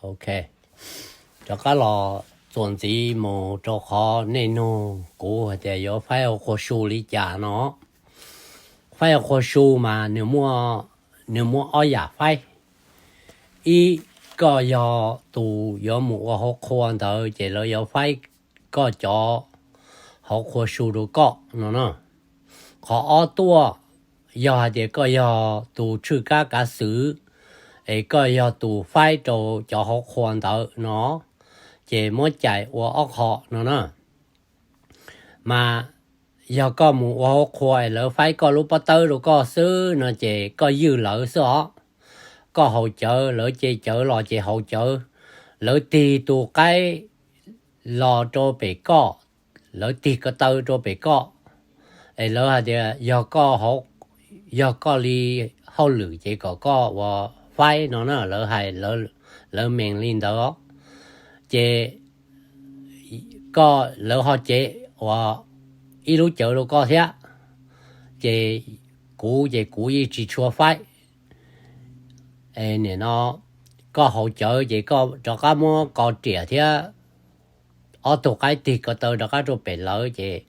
Ok, rov qab los txuas ntxiv mus rau qhov nej nug kuv hais tias yuav faib hauv qhua su li cas no. Faib hauv qhua su mas nws muaj, nws muaj ob yam faib. Ib, koj yog tus yuav mus ua hauv qhua ntawd ces lawv yuav faib koj cov hauv qhua su rau koj no na. Qhov ob tuaj, yog hais tias koj yog tus tshwj kab kav xwm es koj yog tus faib rau cov hauv qhua ntawd no, ces muab cais ua ob qho no na. Mas yog koj mus ua hauv qhua es lawv faib koj lub pob tawb rau koj xwb no ces koj ywj lawv xwb os. Koj haus cawv, lawv ce cawv los ces haus cawv. Lawv tig tus qaib los rau pem koj, lawv tig ko taw rau pem koj, es lawv hais tias yog koj hauv, yog koj li hauj lwm ces kom koj ua faib no na, lawv hais, lawv meem li ntawd. Ces koj, lawv ho cev ua ib lub cawv rau koj thiab. Ces kuv ces kuv yeej tsis tshua faib. Nim no koj haus cawv ces koj rov qab muab ko riam thiab ob tug qaib tig ko taw rov qab rau pem lawv ces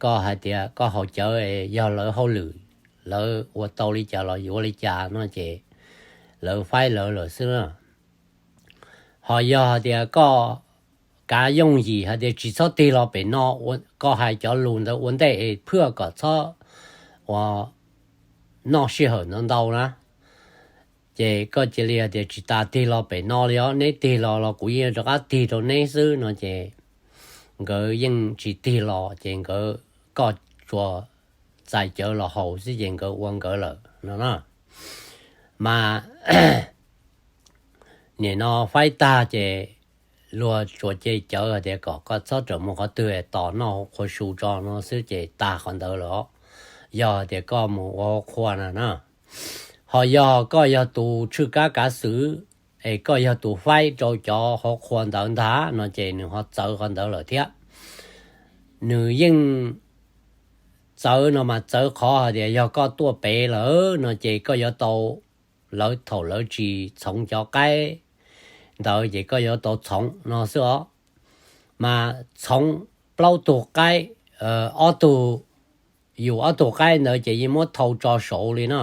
koj hais tias koj haus cawv, yog lawv hauj lwm, lawv ua tau li cas los yuav li cas no ces lawv faib lawv lawm xwb na. Ho yog hais tias koj kav yooj yim hais tias tsis txhob tig los pem no, koj hais cov lus ntawd ua ntej es phwj kom txhob ua noj sij hawm ntau ntau na. Ces koj cia li hais tias tsis tas tig los pem no li os, neb tig los los kuv yeej rov qab tig rau neb xwb no ces nkawd yeej tsis tig los ces nkawd, koj tsuas txais cawv los haus xwb ces nkawd ua nkawd lawm no na. Mas nim no faib tag ces luag tsuas ce cawv hais tias kom koj txhob rawm mus qhov twg, tos noj qhua su tso no xwb ces tag qhov ntawd lawm os. Yog hais tias koj mus ua qhua na na, ho yog koj yog tus tshwj kab kav xwm es koj yog tus faib rau cov hauv qhua ntawd ntag no ces nws ho txawv qhov ntawd lawm thiab. Nws yeej txawv no mas txawv qhov hais tias yog koj tuaj pem lawm no ces koj yuav tau, lawv thaum lawv tsis txhoov cov qaib ntawd ces koj yuav tau txhoov no xwb os. Mas txhoov plaub tug qaib, ob tug, yus ob tug qaib ntawd ces yeej muab thau tso saud li no,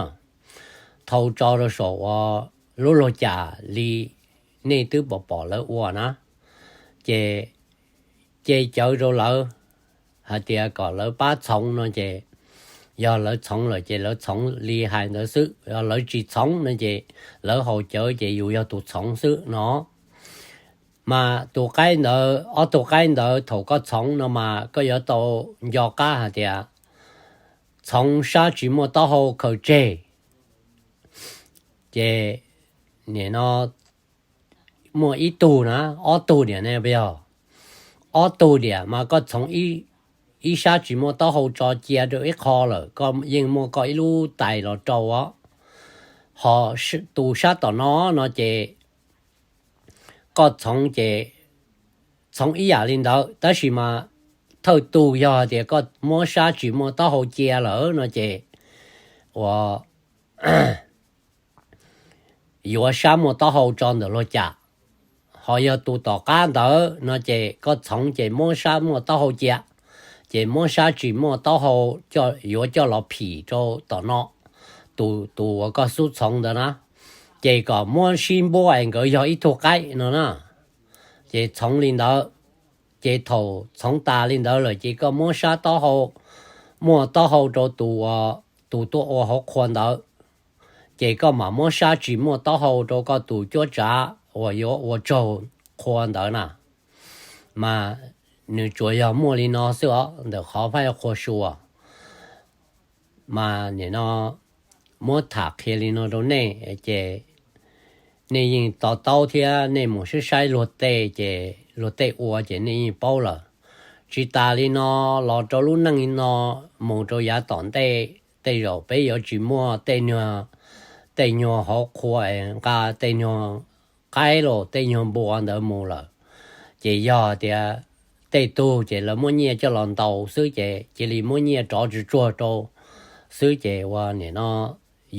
thau tso rau saum uas lub luag cam li nej twb pom pom lawv ua na, ces ce cawv rau lawv hais tias kom lawv pab txhoov no ces yog lawv txhoov lawm ces lawv txhoov li hais ntawd xwb, yog lawv tsis txhoov no ces lawv haus cawv ces yus yog tus txhoov xwb no. Mas tus qaib ntawd, ob tug qaib ntawd thaum koj txhoov no mas koj yuav tau nco qab hais tias txhoov sab tsis muaj taub hau khaws tseg. Ces nim no muaj ib tug na, ob tug diam ne yog, ob tug diam mas koj txhoov ib sab tsis muaj taub hau tso cia rau ib qho lawm, koj yeej muaj koj ib lub tais los rau os. Ho tus sab tom no no ces koj txhoov ces txhoov ib yam li ntawd, tab sis mas thawj tug yog hais tias koj muab sab tsis muaj taub hau cia lawm no ces ua yuav sab muaj taub hau tso ntawm luag cam. Ho yog tus tom qab ntawd no ces koj txhoov ces muab sab muaj taub hau cia, ces muab sab tsis muaj taub hau yuav coj los phim rau tom no, tus, tus uas koj xub txhoov ntawd na, ces kom muab sib npuab es nkawd yog ib tug qaib no na. Ces txhoov li ntawd, ces thaum txhoov tas li ntawd lawm ces koj muab sab taub hau, muaj taub hau rau tus, tus tuaj ua hauv qhua ntawd, ces koj mam muab sab tsis muaj taub hau rau koj tus cuab tsav uas yuav ua tsaug qhua ntawd na. Mas nws tsuas yog muaj li no xwb os ntawm qhov faib qhua su. Mas nim no muab tham qhia li no rau nej ces nej yeej to taub thiab nej mus saib saib luag tej ces luag tej ua ces nej yeej paub lawm. Tsis tas li no, los rau lub neej no mus rau yav tom ntej, tej zaum peb yuav tsis muaj tej nyuag, tej nyuag hauv qhua es nqa tej nyuag qaib los tej nyuag npua ntawd mus lawm. Ces yog tias tej tug ces lawv muab nyiaj coj los ntaus xwb ces cia li muab nyiaj rov tsuag tsuag rau xwb ces ua nim no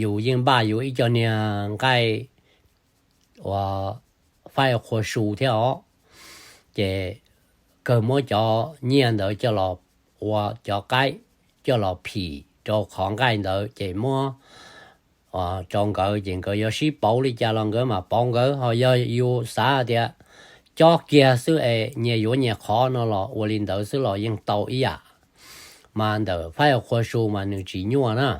yus yeej npaj yus ib co niag nqaij ua faib qhua su thiab os. Ces kawg muab cov nyiaj ntawd coj los ua cov qaib, coj los phim rau qhov nqaij ntawd ces muab rau nkawd ces nkawd yuav sib pauv li cas los nkawd mam pauv nkawd. Ho yog yus xav tias cob kiag xwb es nyias yuav nyias qhov no los ua li ntawd xwb los yeej tau ib yam. Mas ntawm faib qhua su mas nws tsis nyuaj na.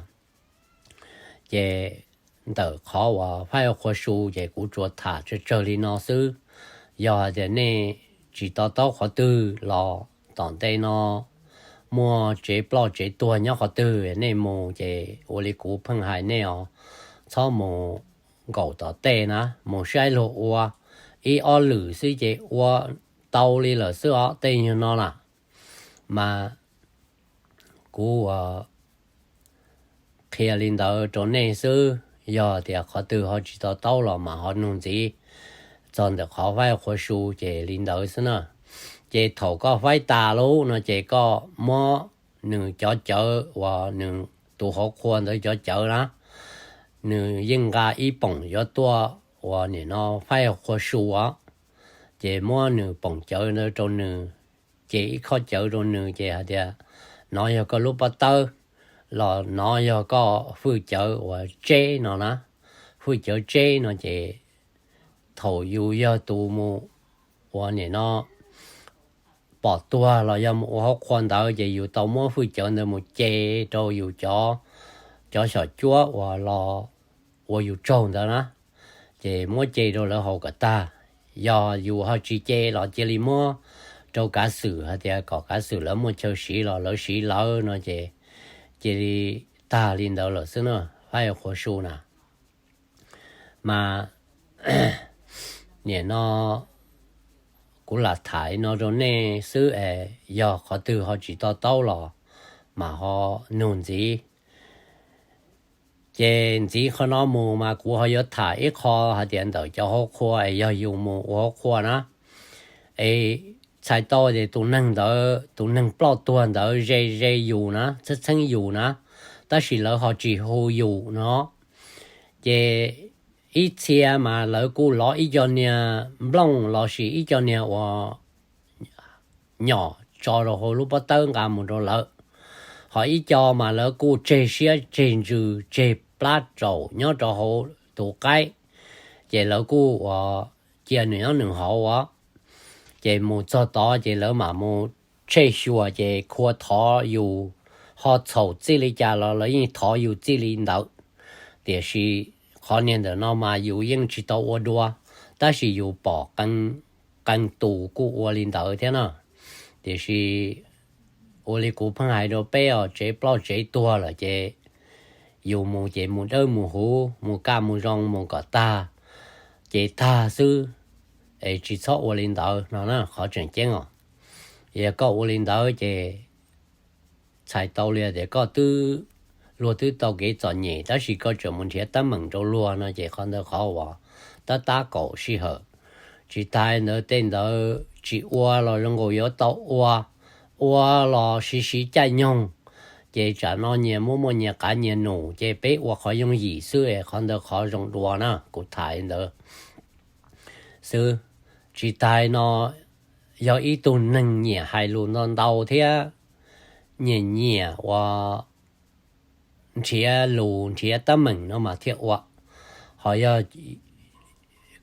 Ces ntawm qhov uas faib qhua su ces kuv tsuas tham tsawg tsawg li no xwb. Yog hais tias nej tsis to taub qhov twg los tom ntej no muaj tsev ploj tsev tuag nyob qhov twg nej mus ces ua li kuv pheej hais nej os, txhob mus nkaum tom tej na, mus saib luag ua ib ob lwm xwb ces ua tau li lawm xwb os tej nyuag no na. Mas kuv ua qhia li ntawd rau nej xwb, yog tias qhov twg ho tsis to taub los mas ho nug ntxiv txog ntawm qhov faib qhua su ces li ntawd xwb na. Ces thaum koj faib tas lawm no ces koj muab nws cov cawv uas nws tus hauv qhua ntawd cov cawv na, nws yeej nqa ib poom yuav tuaj ua nim no faib qhua su os. Ces muab nws poom cawv ntawd rau nws, ces ib khob cawv rau nws ces hais tias, nov yog koj lub pob tawb, los nov yog koj hwj cawv uas tseb no na. Hwj cawv tseb no ces thaum yus yog tus mus ua nim no pom tuag los yog mus ua hauv qhua ntawd ces yus tau muab hwj cawv ntawd mus ce rau yus cov, cov xyom cuab uas los ua yus tsaug ntawd na, ces muab ce rau lawv haus kom tag. Yog yus ho tsis ce los cia li muab rau kav xwm hais tias kom kav xwm lawv muaj chaw siv los lawv siv lawv no ces cia li tag li ntawd lawm xwb na, faib qhua su na. Mas nim no kuv lam tham li no rau nej xwb es yog qhov twg ho tsis to taub los mas ho nug ntxiv. Ces ntxiv qhov no mus mas kuv ho yuav tham ib qho hais tias ntawm cov hauv qhua es yog yus mus ua hauv qhua na, es txhais tau tias tus neeg ntawd tus neeg ploj tuag ntawd ze ze yus na, txheeb txheeb yus na, tab sis lawv ho tsis hu yus no. Ces ib txhia mas lawv kuj lov ib co niag nplooj lossis ib co niag uas nyom tso rau hauv lub pob tawb nqa mus rau lawv. Ho ib co mas lawv kuj tseg siab tseg ntsws tseg plab tsaum nyob rau hauv tus qaib, ces lawv kuj ua cia nws nyob nws hauv os. Ces mus txog tod ces lawv mam mus tshej xyuas ces khua thov yus ho txhaum txij li cas los lawv yeej thov yus txij li ntawd. Tiam sis qhov niag ntawm no mas yus yeej tsis tau ua dua, tab sis yus pom qee tus kuj ua li ntawd thiab na. Tiam sis ua li kuv pheej hais rau peb os, tsev ploj tsev tuag lawm ces yus mus ces mus dawb mus huv, mus kaj mus zoo mus kom tag, ces tag xwb, es tsis txhob ua li ntawd no na qhov tseem ceeb os. Yog koj ua li ntawd ces txhais tau li tias koj twb, luag twb tau kev txom nyem tab sis koj tseem mus nrhiav teeb meem rau luag no ces qhov ntawd qhov uas tab tab kaum sij hawm. Tsis tas ntawd tej ntawd tsis ua los zoo nkaus yuav tau ua, ua los siv siv caij nyoog, ces tsam no nyias muaj muaj nyias qav nyias num ces peb ua qhov yooj yim xwb es qhov ntawd qhov zoo dua na, kuv tham li ntawd xwb. Tsis tas no yog ib tug neeg nyiam hais lus ntau ntau thiab nyiam nyiam ua nrhiav lus nrhiav teeb meem no mas thiaj ua. Ho yog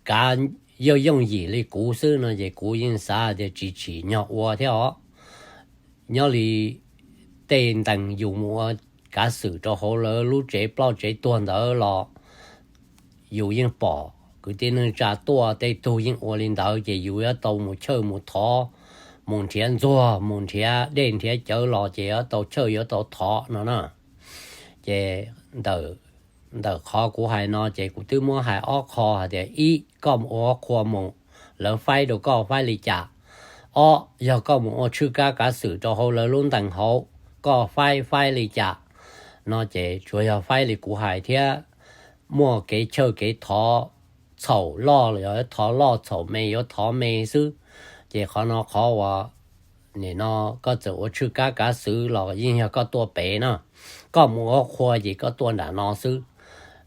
kav yooj yooj yim li kuv xwb no ces kuv yeej xav tias tsis tsim nyog ua thiab os. Nyob li tej ntees yus mus ua kav xwm rau hauv lawv lub tsev ploj tsev tuag ntawd los yus yeej pom kwv tij neej tsa tuaj tej tug yeej ua li ntawd ces yus yuav tau mus chawj mus thov, mus nrhiav ntxuag mus nrhiav dej nrhiav cawv los ces yuav tau chawj yuav tau thov no na. Ces ntawm qhov kuv hais no ces kuv twb muab hais ob qho hais tias ib, koj mus ua hauv qhua mus, lawv faib rau koj faib li cas. Ob, yog koj mus ua tshwj kab kav xwm rau hauv lawv lub ntees hauv, koj faib faib li cas. No ces tsuas yog faib li kuv hais thiab, muaj kev chawj kev thov, txhaum loj los yuav thov loj, txhaum me yuav thov me xwb. Ces qhov no qhov uas nim no koj txawm ua tshwj kab kav xwm los yeej yog koj tuaj pem na. Koj mus ua hauv qhua ces koj tuaj nram no xwb.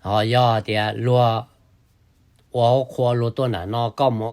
Ho yog tias luag ua hauv qhua luag tuaj nram no, koj mus